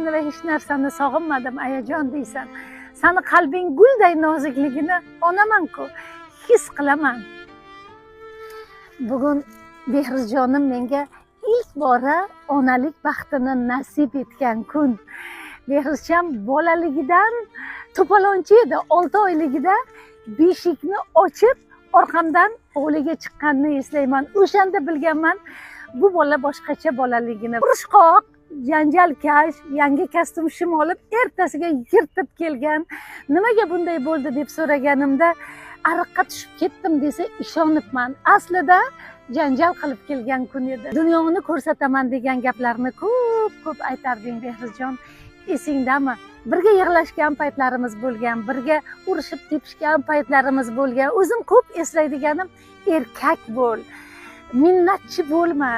hech kimni va hech narsani sog'inmadim, ayajon, deysan. Sani qalbing gulday nozikligini onaman-ku, his qilaman. Bugun Behruzjonim menga ilk bora onalik baxtini nasib etgan kun. Behruzcham bolaligidan to'polonchi edi. 6 oyligida beshikni ochib, orqamdan hovliga chiqqanini eslayman. O'shanda bilganman bu bola boshqacha bolaligini. Urushqoq, janjalkash, yangi kostyum shim olib, ertasiga yirtib kelgan. Nimaga bunday bo'ldi deb so'raganimda, "Ariqqa tushib ketdim", desa ishonibman. Aslida janjal qilib kelgan kun edi. "Dunyoni ko'rsataman" degan gaplarni ko'p ko'p aytarding, Behruzjon, esingdami? Birga yig'lashgan paytlarimiz bo'lgan, birga urushib tepishgan paytlarimiz bo'lgan. O'zim ko'p eslaydiganim: "Erkak bo'l, minnatchi bo'lma,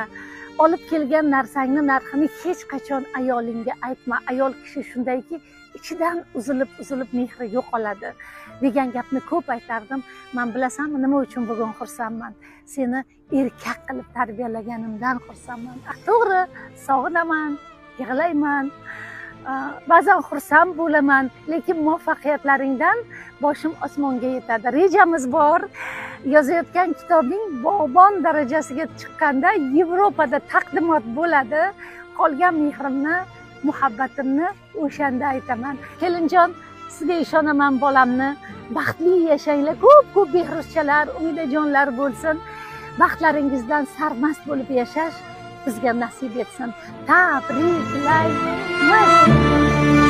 olib kelgan narsangni narxini hech qachon ayolingga aytma, ayol kishi shundayki, ichidan uzilib uzilib mehri yo'qoladi", degan gapni ko'p aytardim. Man, bilasanmi, nima uchun bugun xursandman? Seni erkak qilib tarbiyalaganimdan xursandman. To'g'ri, sog'inaman, yig'layman, ba'zan xursand bo'laman, lekin muvaffaqiyatlaringdan boshim osmonga yetadi. Rejamiz bor: yozayotgan kitobing bog'bon darajasiga chiqqanda Yevropada taqdimot bo'ladi. Qolgan mehrimni, muhabbatimni o'shanda aytaman. Kelinjon, sizga ishonaman bolamni. Baxtli yashanglar, ko'p ko'p Behruzchalar, Umidajonlar bo'lsin. Baxtlaringizdan sarmast bo'lib yashash bizga nasib etsin. Tabriklaymiz.